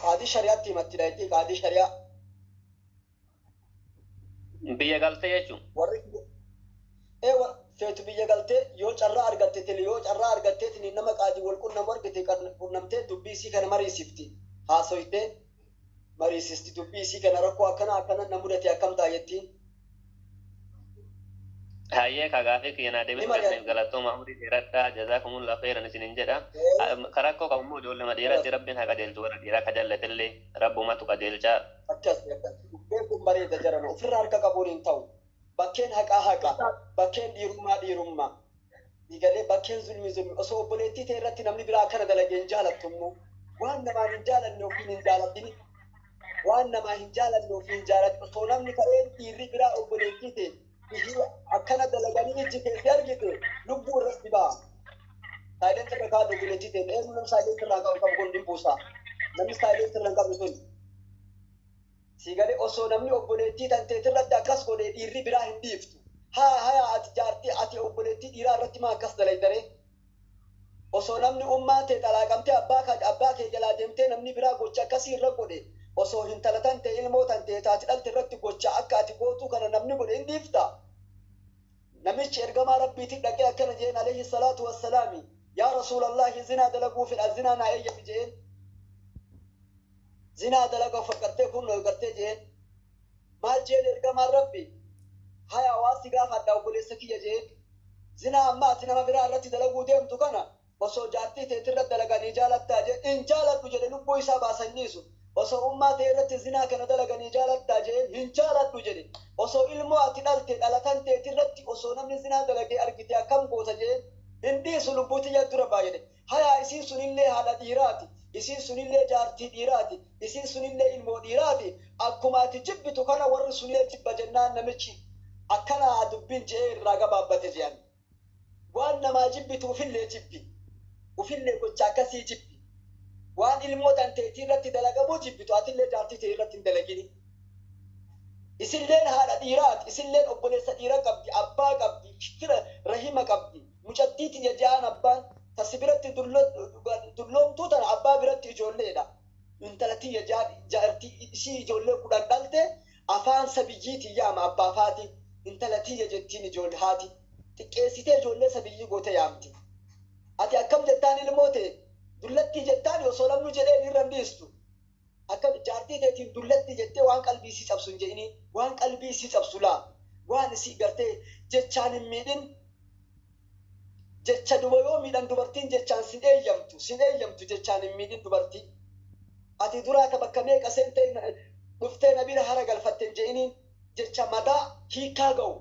Qaadii shari'aatti himatti dhayxii qaadii shari'aa. Biyya galtee jechuun. Warri ee feetu biyya galtee yoo carraa argatte tele yoo carraa argatteetiin nama qaadii wal qunnamu argite qunnamtee dubbii isii kana mariisifti, haasoytee mariisisti dubbii isii kana, rakkoo akkana akkana na mudate akkam ta'a jettiin. Hayyee, ka gaafii kiyya naa Ni deebisuu mari'atti. keessaniif galatooma, umurii dheeradhaa, jazaakumullaa khairan isinin jedha. Ka rakkoo qabu immoo ijoollema dhiiratti Rabbiin haa qajeelchu, warra dhiiraa ka jallatellee Rabbumatu qajeelchaa. Akkas akkas, dubbiin kun bareeda. Jarana ofirraa harka qabuun hin ta'u. Bakkeen haqaa haqa, bakkeen dhiirummaa dhiirummaa digalee, bakkeen zulmi zulmi. Osoo obboleettii ta'e irratti namni biraa akkana dalage hin jaalattu immoo. Waan namaan hin jaalanne ofiin hin jaalatini, waan namaa hin jaalanne ofiin hin jaalatin. Osoo namni ka'ee dhiirri biraa obboleettii ta'e ishii akkana dalaganii ijji keessa argite lubbuu irratti ba'a. Silent irra kaa'u obboleettii ta'e. Eenyu namni silent irraa qabu qabu kun ni buusa. Namni silent irra hin qabne sun si galee. Osoo namni obboleettii tanteet irratti akkas godhe dhiirri biraa hin dhiiftu. Haa haya, ati jaartii, ati obboleettii dhiiraa irratti maa akkas dalaydaree? Osoo namni ummaan tee xalaaqamtee abbaa kee jalaa deemtee namni biraa gocha akkasii irra godhe, osoo hintala tan ta'e, ilmoo tan ta'e taati dhalte irratti gocha akka ati gootuu kana namni godhe hin dhiifta? Namichi ergamaa Rabbiitiin dhaqee akkana jeen, alayhi salaatu wassalaami, "Yaa Rasuulallahi, zinaa dalaguu fedha, zinaa naa eeyyami" jeen. "Zinaa dalaga gartee kun gartee" jeen. Maal jeen ergamaan Rabbi? "Haya, waa si gaafadha, obboleessa kiyya" jeen. "Zinaa amma ati nama biraa irratti dalaguu deemtu kana osoo jaartii teetirra dalaganii jaalattaa?" jeen. "Hin jaaladhu" jedhe, lubbuu isaa baasanniisu. "Osoo ummaa ta'e irratti zinaa kana dalaganii jaalattaa?" jeen. "Hin jaaladhu" jedhe. "Osoo ilmoo ati dhalte dhalatan teetirratti osoo namni zinaa dalagee argite akkam goota?" jeen. "Hin dhiisu, lubbuu tiyya dura baa" jedhe. "Hayaa, isiin sunillee haadha dhiiraati, isiin sunillee jaartii dhiiraati, isiin sunillee ilmoo dhiiraati. Akkuma ati jibbitu kana warri sunillee jibba" jennaan, namichi "Akkanaa dubbiin" je'ee irraa gabaabbate je'an. Waan namaa jibbitu ufillee jibbi, ufillee gocha akkasii jibbi. Waan ilmoo tanteetii irratti dalagamuu jibbitu atillee jaartii ta'e irratti hin dalagini. Isilleen haadha dhiiraati, isilleen obboleessa dhiira qabdi, abbaa qabdi, fira rahima qabdi. Mucattii tiyya je'aan abbaan tasi biratti dulloomtuu tana abbaa biratti ijoolleedha. Intala tiyya je'aan jaartii isii ijoollee 10 dhalte afaan sabiyyiitiin yaama abbaa faati. Intala tiyya jettiin ijoollee haati. Xiqqeessitee ijoollee sabiyyii goote yaamti. Ati akkam jettaan ilmoo ta'e? Dullattii jettaan? Osoo namni jedheen irra hin dhiistu. Akkam jaartii teetiin dullattii jettee waan qalbii isii cabsu hin je'inii. Waan qalbii isii cabsu laa. Waan isii gartee jechaan hin miidhin. Jecha duba yoo miidhan dubartiin jechaan sin eeyyamtu, sin eeyyamtu. Jechaan hin miidhin dubartii. "Ati duraa ta bakka meeqa seentee dhuftee na bira hara galfatte" hin je'iniin. Jecha madaa hiikkaa ga'u.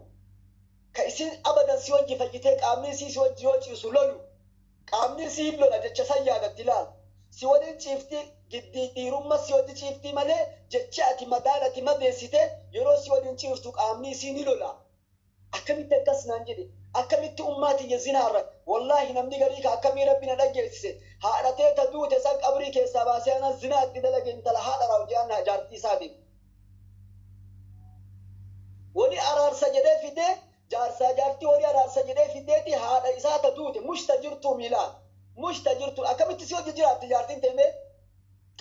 Ka isiin abadan si wajji fayyitee qaamni isii si wajji yoo ciisu lolu. Qaamni isii hin lola jecha san yaadatti laal. Si waliin ciifti, giddii dhiirumma si wajji ciiftii malee jechi ati madaan ati madeessite yeroo si waliin ciiftu qaamni isii ni lola. "Akkamitti akkas naan jedhe? Akkamitti ummaa tiyya zinaarra?" Wallaahi, namni garii ka akkamii Rabbi na dhaggeessise, haadha tee ta duute san qabrii keessaa baasee ana zinaa itti dalage, intala haadha raaw je'an jaartii isaatiin. Wali araarsa jedhee fidee, jaarsaa jaartii wali araarsa jedhee fideeti haadha isaa ta duute mushta jirtuu miilaan mushta jirtu akkamitti si hojii jiraatti jaartiin teemee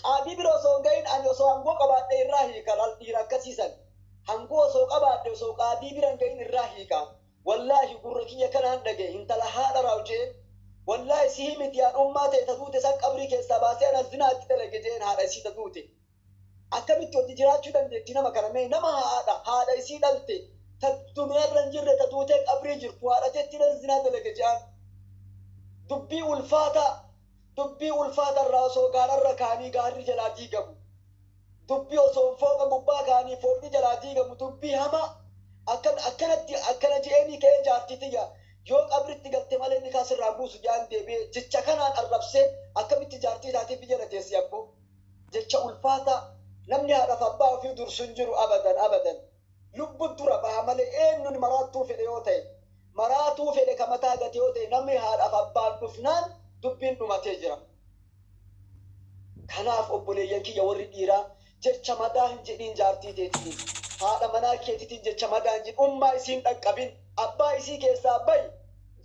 qaadii bira osoo hin gahin? Ani osoo hangoo qabaadhe irraa hiika. Lal, dhiira akkasiisan hangoo osoo qabaadhe osoo qaadii bira hin gahin irraa hiika. Wallaahi, gurra kiyya kanaan dhage, intala haadha raaw jeen. Wallaahi, sihii miti, an ummaa ta'e ta duute san qabrii keessaa baasee ana zinaa itti dalage jeen haadha isii ta duute. Akkamitti hojii jiraachuu dandeetti nama kana mee? Nama haadha isii dhalte ta duniyaarra hin jirre, ta duutee qabrii jirtu, haadha teetti nan zinaa dalage je'an. Dubbii ulfaataa, dubbii ulfaata irraa osoo gaararra kaanii gaarri jalaa diigamu, dubbii osoo fooqa gubbaa kaanii fooqni jalaa diigamu, dubbii hamaa akkan akkanatti akkana je'eenii ka'ee jaartii tiyya yoo qabritti galte malee ni kaasirraa buusu je'an deebi'ee jecha kanaan arrabsee akkamitti jaartii taatiif biyya teessi abboo? Jecha ulfaataa. Namni haadhaaf abbaa ofii dursu hin jiru, abadan abadan. Lubbu dura baha malee eenyuun maraattuu fedhe yoo ta'e, maraatuu fedhe ka mataa gate yoo ta'e, namni haadhaaf abbaan dhufnaan dubbiin dhumatee jira. Kanaaf obboleeyyan kiyya warri dhiiraa, jecha madaa hin jedhiin jaartii teetiin, haadha manaa keetitiin jecha madaa hin jedhin. Ummaa isiin dhaqqabin, abbaa isii keessaa bahi,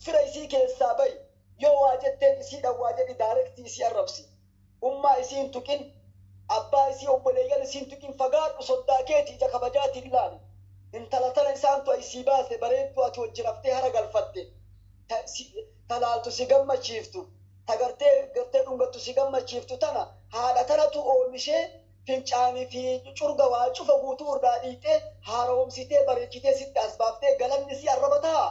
fira isii keessaa bahi. Yoo waa jetteen isiidhaan waa jedhi, direct isii arrabsi. Ummaa isii hin tuqin. Abbaa isii obboleeyyan isiin tuqin, fagaadhu, soddaa keeti ija kabajaatiin ilaali. Intala tana isaantu isii baase, bareedduu ati wajji raftee hara galfatte. Talaaltu si gammachiiftu. Tagartee gartee dhungattu si gammachiiftu tana haadha tanatu oomishee fincaanii fi curga waa cufa guutuu irraa dhiixee haaromsitee bareechitee sitti as baaftee galanni si arraba ta'a.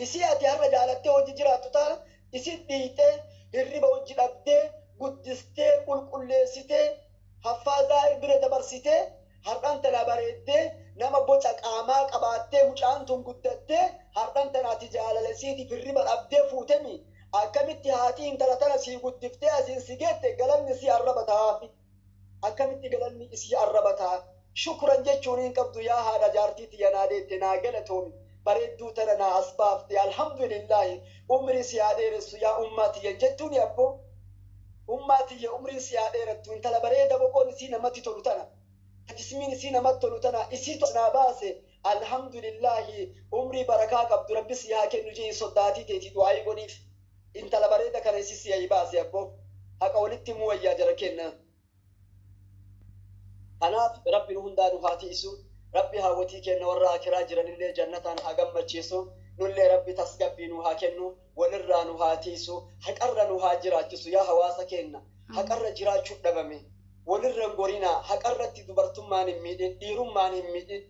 Isii ati har'a jaalattee hojii jiraattu tana isi dhiixee hirriba hojii dhabdee guddistee qulqulleessitee haffaazaa bira dabarsitee har'an tana bareeddee nama boca qaamaa qabaattee mucaan tun guddattee har'an tana ati jaalala isiitiif hirriba dhabdee fuutemi akkamitti haati intala tana sii guddiftee asiin si geette galanni si arraba ta'aafi. Akkamitti galanni isii arraba ta'a? Shukran jechuun hin qabdu yaa haadha jaartii tiyya naa deette naa galatoomi. Bareedduu tana naa as baafte, alhamdulillahi, umrii si haa dheeressu yaa ummaa tiyya jettuuni abboo. Ummaa tiyya umriin si haa dheerattu, intala bareeda boqoon isii namatti tolu tana. Jismiin isii namatti tolu tana isiitu naa baase, alhamdulillahi, umrii barakaa qabdu rabbi si haa kennu jee soddaatii teetii du'aayii godhiif. Intala bareeda kana isi si haa baase abboo. Haqa walitti himuu wayyaa jara kenna. Kanaaf rabbi nu hundaa nu haa tiisu. Rabbi haawwatii kenna warra akiraa jiranillee jannataan haa gammachiisu. Nullee rabbi tasgabbii nu haa kennu. Walirraa nu haa tiisu. Haqarra nu haa jiraachisu yaa hawaasa kenna. Haqarra jiraachuu dhabame. Walirra gorinaa, haqarratti dubartummaan hin miidhin, dhiirummaan hin miidhin.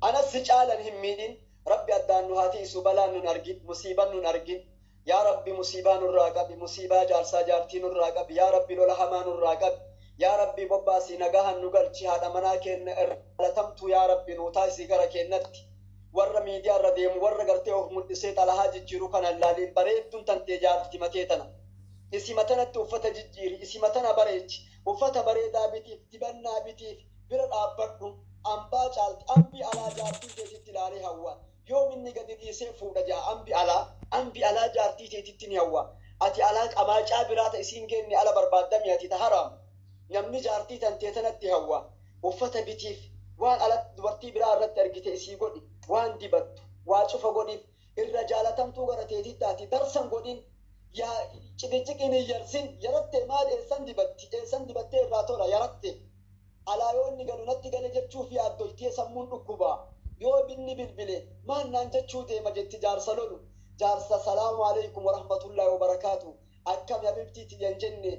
Anas si caalan hin miidhin. Rabbi addaan nu haa tiisu, balaan nun argin, musiiban nun argin. Yaa Rabbi musiibaa nurraa qabi, musiibaa jaarsaa jaartii nurraa qabi, yaa Rabbi lola hamaa nurraa qabi. Yaa Rabbi bobbaasii nagahan nu galchi, haadha manaa keenya irra yaa Rabbi nu taasisi gara keenyatti. Warra miidiyaa irra deemu, warra gartee of mul'isee xalahaa jijjiiru kana laaliin, bareedduun tantee jaarti matee tana. Isima tanatti uffata jijjiiri, isima tana bareechi, uffata bareedaa bitiif, dibannaa bitiif, bira dhaabbadhu. Ambaa caalti, ambi alaa jaartii teetitti ilaalee hawwa. Yoom inni gadi dhiisee fuudha jaa ambi alaa, ambi alaa jaartii teetitti ni hawwa. Ati alaa qamaacaa biraa ta isiin geenne ala barbaaddami ati ta haraam. Namni jaartii tantee tanatti hawwa. Uffata bitiif, waan ala dubartii biraa irratti argite isii godhi, waan dibattu, waa cufa godhiif, irra jaalatamtuu gara teetitti ati darsan godhin. Yaa ciqiciqiin hin yarsin, yarattee maal eessan dibatti, eessan dibattee irraa tola yaratte. Alaa yoo inni galu natti gale jechuuf yaaddoytee sammuun dhukkubaa. Yoo binni bilbile maal naan jechuu deema jetti jaarsa lolu. Jaarsa salaamu alaikum warahmatullaahi wabarakaatu. Akkami habibtii tiyyan jenne.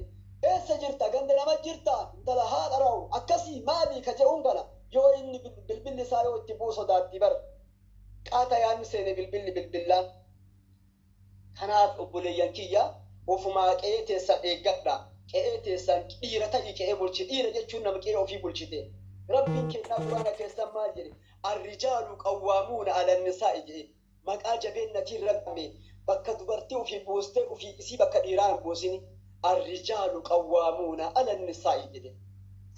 Eessa jirta, ganda nama jirta, intala haadha rawu akkasii maali ka je'uun kana yoo inni bilbilli isaa yoo itti bu'u sodaatti bar. Qaata yaanni seene bilbilli bilbillaan. Kanaaf obboleeyyan kiyya, ofumaa qe'ee teessan eeggadha. Qe'ee teessan dhiira ta'ii qe'ee bulchi. Dhiira jechuun nama qe'ee ofii bulchite. Rabbiin kennaa quraana keessan maal jedhe? Arrijaalu qawwaamuuna ala nisaa'i jedhe. Maqaa jabeennatiin rabbi bakka dubartii ofii buustee ofii isii bakka dhiiraa hin buusini. Arrijaalu qawwaamuuna ala nisaa'i jedhe.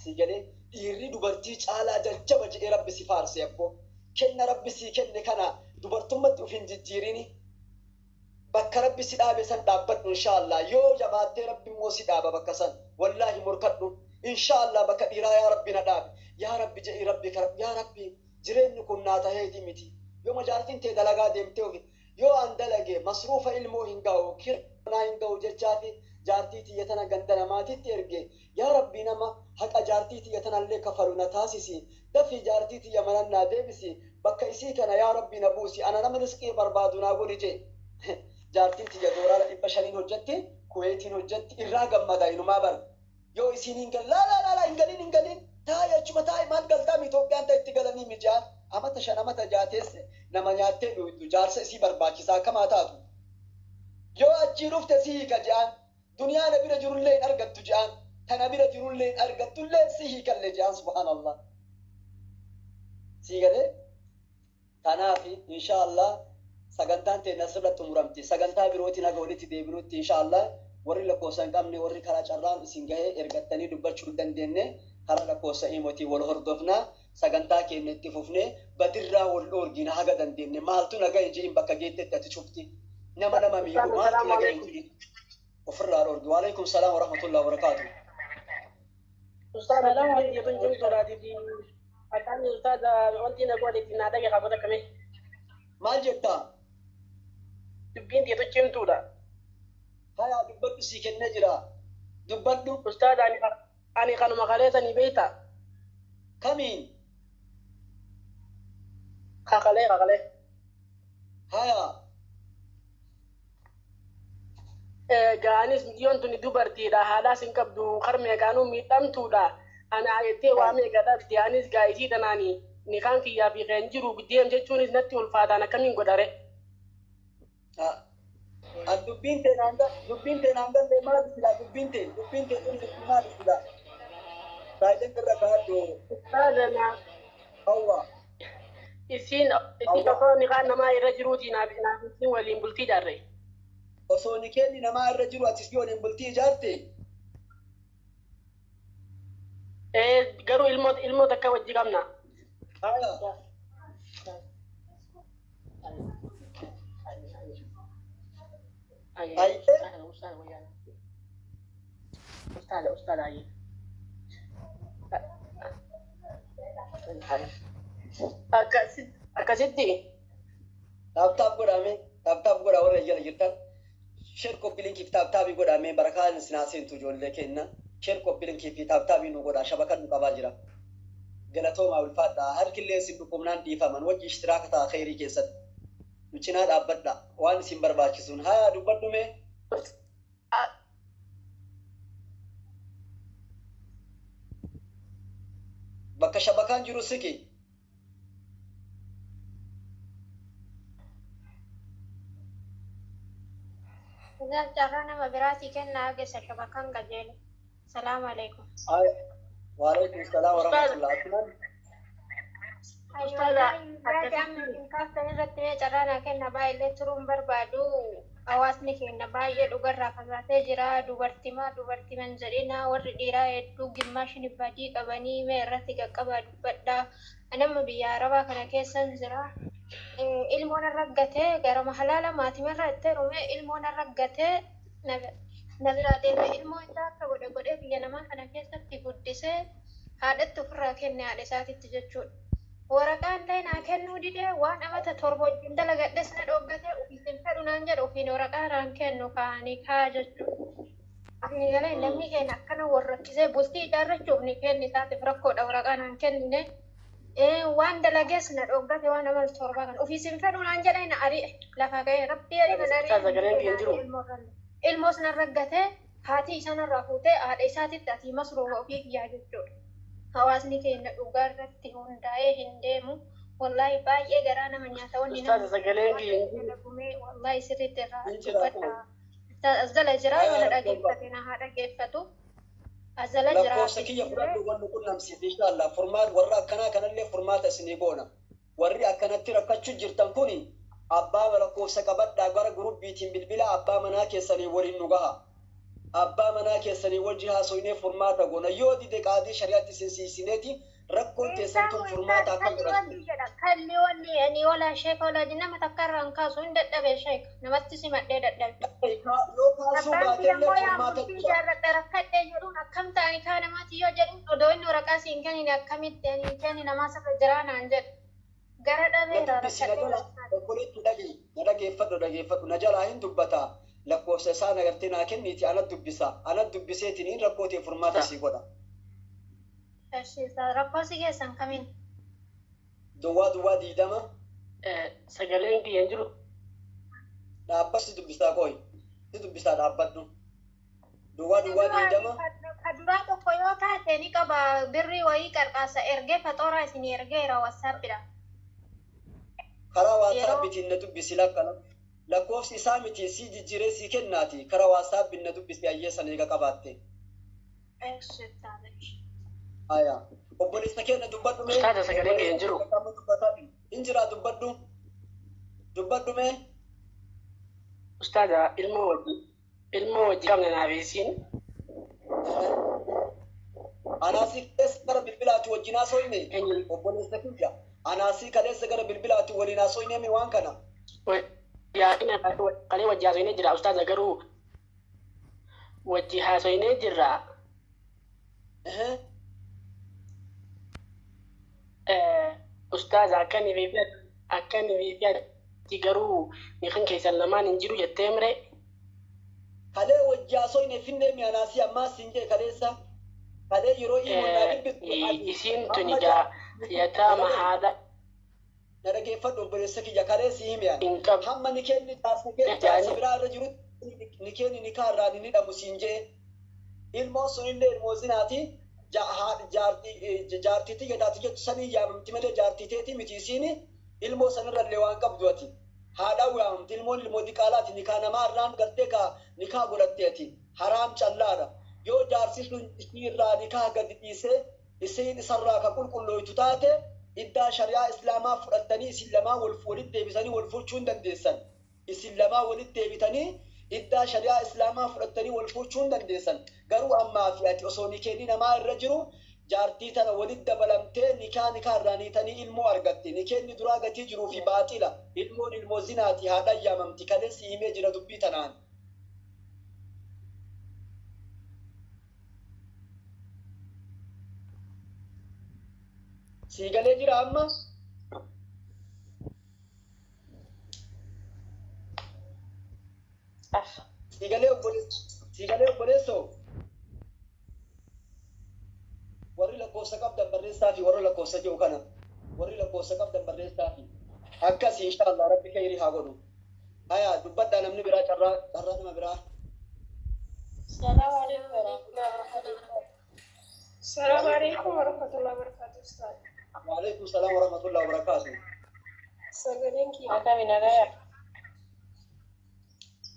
Si galee dhiirri dubartii caalaa jajjaba jedhee rabbi si faarse abboo. Kenna rabbi sii kenne kana dubartummatti of hin jijjiirini. Bakka rabbi si dhaabe san dhaabbadhu inshaallah. Yoo jabaattee rabbi immoo si dhaaba bakka san. Wallaahi morkadhu. Inshaallah bakka dhiiraa yaa rabbi na dhaabe. Yaa rabbi jedhii rabbi kadhadhu. Yaa rabbi jireenyi kun naa taheeti miti. Yoo majaartiin tee dalagaa deemtee ofi yoo an dalage masruufa ilmoo hin ga'u, kiraa hin ga'u jechaafi jaartii tiyya tana ganda namaatitti erge. Yaa rabbi nama haqa jaartii tiyya tanallee kafalu na taasisi. Dafii jaartii tiyya manan naa deebisi. Bakka isii kana yaa rabbi na buusi. Ana nama riskii barbaadu naa godhi jee. Jaartiin tiyya doolaara 500n hojjetti, Kuweetiin hojjetti, irraa gammada inumaa bar. Yoo isiin hin galin, laa laa laa hin galin hin galin, taa'i achuma taa'i, maal galtaami Itoophiyaan ta itti galanii mijaan amata 5 amata 6 teesse nama nyaattee dhuydu jaarsa isii barbaachisaa akkamaa taatu. Yoo achii dhufte si hiika je'an, duniyaa na bira jirullee hin argattu je'an, tana bira jirullee hin argattullee si hiikalle je'an, subhaanallah. Sii galee? Kanaaf inshaallah sagantaan teenya asirratti xumuramti. Sagantaa birootiin haga walitti deebinutti inshaallah warri lakkoofsa hin qabne, warri karaa carraan isin gahee ergattanii dubbachuu hin dandeenye karaa lakkoofsa imotii wal hordofna. Sagantaa keenya itti fufnee badirraa wal dhoorgina haga dandeenye. Maaltu na gahe ji'in bakka geettetti ati cufti. Nama nama miidhu maaltu na gahe ji'in ofirraa dhoorgi. Waalaikum salaam warahmatullahi wabarakaatu. Ustaaz, jedhuun cimtuudhaati fi akkaan ustaaz wanti na godhe ittiin naa dhage qabata kame. Maal jettaa? Dubbiin teetu cimtuudha. Haya, dubbadhu, sii kennee jira. Dubbadhu. Ustaaza ani kanuma kaleessanii beektaa? Kamiin? Kakalee kakalee. Haya. Gaanis biyyoon tuni dubartiidha. Haadhaas hin qabdu. Harmee kaanuu miidhamtuudha. Ana jettee waa meeqa dhabdi. Anis gaa isii tanaani nikaan kiyyaa fi kan jiru deem jechuunis natti ulfaataan akkamiin godhare. Dubbiin tee naan dubbiin tee naan galle maali silaa dubbiin tee tun maali silaa? Saayideen irra kaa'adhu. Ustaaza na Hawwa. isiin osoo nikaan namaa irra jiruutii naaf isiin waliin bultii ijaarre. Osoo nikeenni namaa irra jiru ati isii waliin bultii ijaarte? Garuu ilmoo takka wajji qabna. Haya. Ustaaza ayyee. Akkasitti. Tap tap godhame tap tap godhaa warra jala jirtan. Share copy linkii fi tap tapii godhame barakaan isin seentu ijoollee kenna. Share copy linkii fi tap tapii nu godhaa shabakan nu qabaa jira. Galatoomaa ulfaadhaa harkillee isin dhukkubnaan dhiifaman wajji ishtiraaka ta'a kheyrii keessatti. Nu cinaa dhaabbadha waan isin barbaachisuun. Haya dubbadhu mee. Bakka shabakaan jiru siqi. Carraa nama biraatii kennaa geessa shabakaan qajeelu. Salaamu alaikum. Waalaikum salaam wa rahmatullah. Kaaftan irratti mee carraa naa kenna baay'ee turuun barbaadu hawaasni keenya baay'ee dhugarraa fagaatee jira. Dubartimaa dubartiman jedhina warri dhiiraa hedduu gimmaashin badii qabanii mee irratti qaqqabaa dubbadhaa. Nama biyya arabaa kana keessan jira. Ilmoon argatee gara halaala maatimarraa itti heerume ilmoon argatee na biraa deeme ilmoo isaa akka godhe godhee biyya namaa kana keessatti guddisee haadhatti ofirraa kenne haadha isaatitti jechuudha. Waraqaan illee naa kennuu didee waan amata torba wajjin dalagadhes na dhooggatee ofiisin fedhu naan jedhu ofiin waraqaa naan kennu kaanii kaa jechuudha. Ani galee namni keenya akkana wal rakkisee bultii ijaarrachuuf ni kenni isaatiif rakkoodha waraqaa naan kennine. Waan dalagees na dhooggate waan amala torba kan ofiisin fedhu naan jedhee na ari'e lafa ga'ee rabbii ari'e na ari'e. Ilmoos na raggatee haati isa narraa fuutee haadha isaatitti ati masruufa ofii kiyyaa jechuudha. Hawaasni keenya dhugaa irratti hundaa'ee hin deemu. Wallaahi baay'ee garaa nama nyaata wanni Ustaaza sagaleen kiyya hin jiru. Wallaahi sirriitti irraa dubbadha. As jala jira yoo na dhageeffate na haa dhageeffatu. As jala jira. Lakkoofsa kiyya fudhadhu wanni qunnamsiif inshaallah furmaata warra akkanaa kanallee furmaata isinii goona. Warri akkanatti rakkachuu jirtan kuni abbaa lakkoofsa qabadhaa gara gurubbiitiin bilbila abbaa manaa keessanii waliin nu gaha. Abbaa manaa keessanii wajji haasoynee furmaata goona. Yoo dide qaadii shari'aatti isin siisineeti rakkoon teessan tun furmaata akka godhattu. Kalli wanni ani wala sheeka wala nama takka irraa hin kaasu hin dadhabe sheeka namatti simadhee dadhabe. Yoo kaasuu Abbaan kiyya baatellee immoo yaa furmaata bultii jira. ijaarradha rakkadhee jedhuun akkam ta'ani kaa namaatti yoo jedhuun odoo inni waraqaa siin kennine akkamitti ani kenni namaa sirra jiraa naan jedhu. Gara Na dhabeera dubbisi na rakkadhee jala obboleetti dhagee na dhageeffadhu dhageeffadhu na jalaa hin dubbata. Lakkoofsa isaa na gartee naa kenniiti ana dubbisa. Ana dubbiseetiin rakkoo ta'e furmaata sii godha. Rakkoo si keessan kamiin? Duwwaa duwwaa 20. Sagaleen kiyya hin jiru. Dhaabbas si dubbisaa qoy. Si dubbisaa dhaabbadhu. Duwwaa duwwaa 20. Ka duraa tokko yoo taate ni qaba birrii wayii qarqaasa ergee faxooraa isin ergeera wassaappidha. Karaa waasaappiitiin na dubbisi lakka lakkoofsi isaa miti sii jijjiiree sii kennaati karaa waasaappiin na dubbisi hayyeessan eega qabaatte. Haya. Obboleessa keenya dubbadhu mee. Ustaaza sagaleen kiyya hin jiru. Hin jiraa dubbadhu. Dubbadhu mee. Ustaaza ilmoo wajji qabna naaf isiin. Anaasii kaleessa gara bilbilaatti wajjin haasoyne. Obboleessa kiyya. Anaasii kaleessa gara bilbilaatti waliin haasoyne mi waan kana. Kalee wajji haasoynee jira ustaaza garuu wajji haasoynee jirra. Ustaaza akkanii fi ati garuu nikan keessan lamaan hin jiru jettee mire. Kalee wajji haasoyne finnee mi'anaasii ammaa siin jee kaleessa. Kalee yeroo imoon naa bilbiltu ati Isiin tuni amma gaa yataama haadha na dhageeffadhu obboleessa kiyya, kalee si hime ani. hin qabdu. Hamma ni kenni jaarsa kee jaarsa biraa irra jirutti ni kenni ni kaarraa ni hidhamu siin jee. Ilmoon sunillee ilmoo zinaati. Jaartii tiyya taati jettu sanii yaamamti malee jaartii teetii miti isiini. Ilmoo sanirrallee waan qabdu ati. Haadhaan waamamti, ilmoon ilmoo diqaalaati, nikaa namaa irraan gartee kaa nikaa godhatte ati. Haraam callaadha. Yoo jaarsi sun isii irraa nikaa gadi dhiisee isiin isarraa ka qulqullooytu taate, iddaa shari'aa islaamaa fudhattanii isin lamaan wal walitti deebisanii wal fuudhuu hin dandeessan. Isin lamaan walitti deebitanii iddaa shari'aa islaamaa fudhattanii wal fuudhuu hin dandeessan. Garuu ammaa fi ati osoo nikeenni namaa irra jiru jaartii tana walitti dabalamtee nikaa irraa niitanii ilmoo argatte. Nikeenni duraa gatii jiruu fi baaxila. Ilmoon ilmoo zinaati, haadhaan yaamamti. Kalee si himee jira dubbii tanaan. Sii galee jira amma? Sii galee obboleessoo? Sii galee obboleessoo? Warri lakkoofsa qabdan barreessaa fi warra lakkoofsa jiru kana. Warri lakkoofsa qabdan barreessaa fi. Akkas, inshaallah rabbi khayrii haa godhu. Haya, dubbadhaa, namni biraa, carraa nama biraa. السلام عليكم ورحمة الله وبركاته. السلام عليكم ورحمة الله وبركاته أستاذ. وعليكم السلام ورحمة الله وبركاته. Sagaleen kiyya. Akkami, nagaya?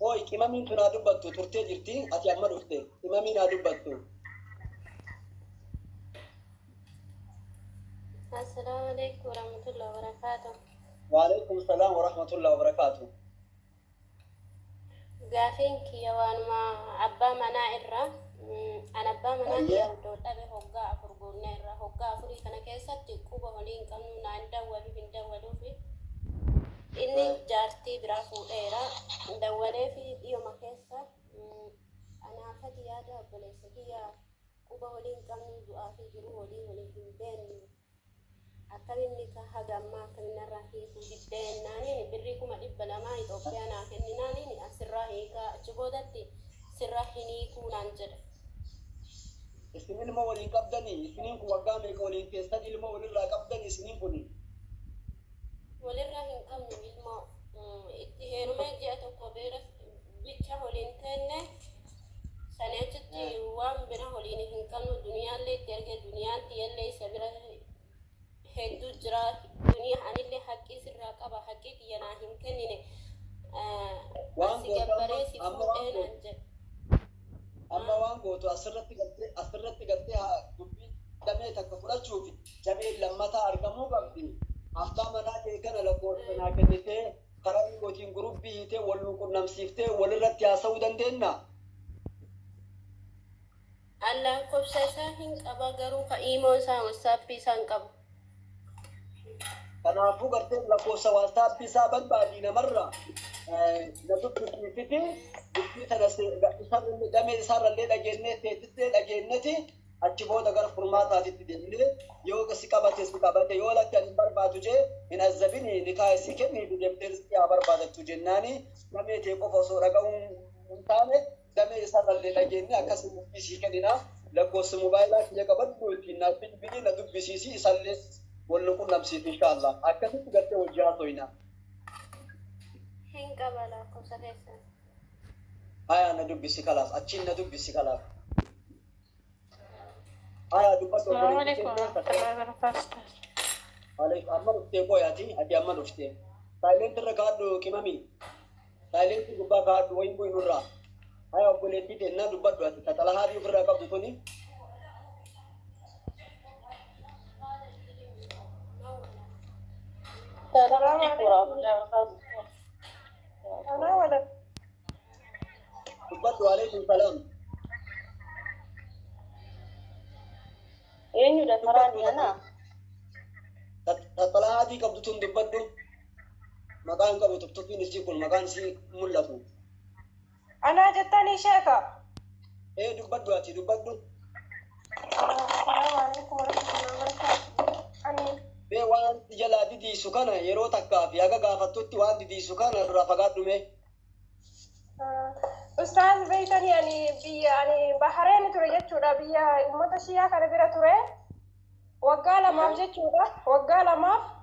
Hooy, qimamiin tun haa dubbattu, turtee jirti, ati amma dhufte. Qimamiin haa dubbattu. السلام عليكم ورحمة الله وبركاته. وعليكم السلام ورحمة الله وبركاته. Gaafiin kiyya waanuma abbaa manaa irra. An abbaa manaa kiyya iddoo dhabe hoggaa 4 guunnee irra. Hoggaa afurii kana keessatti quba walii hin qabnu, naan dawwaluuf hin dawwaluufi. Inni jaartii biraa fuudheera. Dawwalee fi dhiyoma keessa anaafati yaada obboleessa kiyya, quba walii hin qabnu, du'aa fi jiruu walii hin beeknu. Akkaminni ka haga ammaa akkamin narraa hiikuu diddee jennaaniin, birrii 200,000 Itoophiyaa naa kenninaaniin asirraa hiikaa, achi boodatti sirraa hin hiikuu naan jedhe. Isin ilma waliin qabdanii? Isiniin kun waggaa meeqa waliin keessan ilma walirraa qabdanii isiniin kun? Walirraa hin qabnu ilmoo. Itti heerumee ji'a tokko bira bicha waliin teenne, sani achitti waan bira waliin hin qabnu. Duniyaallee itti erge, duniyaan tiyyallee isa bira hedduu jira. Duniyaa anillee haqqii sirraa qaba, haqqii tiyya naa hin kennine. Waan Asi gootu amma gabbaree si amma waan fuudhee gootu naan jedhe. Amma waan gootu asirratti gartee dubbii damee takka fudhachuuf dameen lammataa argamuu qabdi. Abbaa manaa kee kana lakkoofsa naa kennitee karaa dhiyootiin guruppii hiitee wal nu qunnamsiiftee walirratti haasa'uu dandeenya. An lakkoofsa isaa hin qaba, garuu ka iimoo isaa, WhatsAppii isaa hin qabu. Kanaafuu gartee lakkoofsa WhatsAppii isaa barbaadii namarra na dubbisiisiti, dubbii tana damee isaarrallee dhageenyee teessisee dhageenyeti, achi booda gara furmaataatitti deemnee, yoo si qabate si qabate, yoo lakki ani hin barbaadu jee hin azzabini, nikaa isii kennii fi deemtee rizqii haa barbaadattu jennaani, damee tee qofa osoo dhaga'uun hin taane damee isaarrallee dhageenye akkasii dubbii sii kennina. Lakkoofsa mobaayilaa kiyya qabadhu, ittiin naaf bilbilii na dubbisiisi, isallee wal nu qunnamsiisi, inshaallah akkasitti gartee wajji haasoyna. Hin qaba lakkoofsa keessan. Haya, na dubbisi, kalaas achiin na dubbisi, kalaas. Haya, dubbadhu. السلام Obboleettii عليكم ورحمة keenya. الله وبركاته. Aleef amma dhuftee qoyaati, ati amma dhuftee. Silent irra kaadhu, qimami. Silent gubbaa kaadhu, wayin bu'in irraa. Haya, obboleettii teennaa dubbadhu, ati taxala haadhi ofirraa qabdu tuni. السلام السلام عليكم ورحمة عليكم. الله وبركاته. أنا ولا Dubbadhu, alaikum salaam. Eenyudha Dubbadhu. taraani ana? Taxala haadhii qabdu tun dubbadhu. Maqaan qabu tuktukiin isii kun maqaan isii mul'atu. أنا جتاني شيخة. Ee, dubbadhu, ati dubbadhu. السلام عليكم ورحمة الله وبركاته. أنا Mee waan si jalaa didiisu kana yeroo takkaa fi haga gaafattutti waan didiisu kana irraa fagaadhu mee. Ustaaz, beeytanii, ani biyya ani Bahareen ture jechuudha, biyya uummata Shiyaa kana bira ture waggaa 2f jechuudha, waggaa 2f.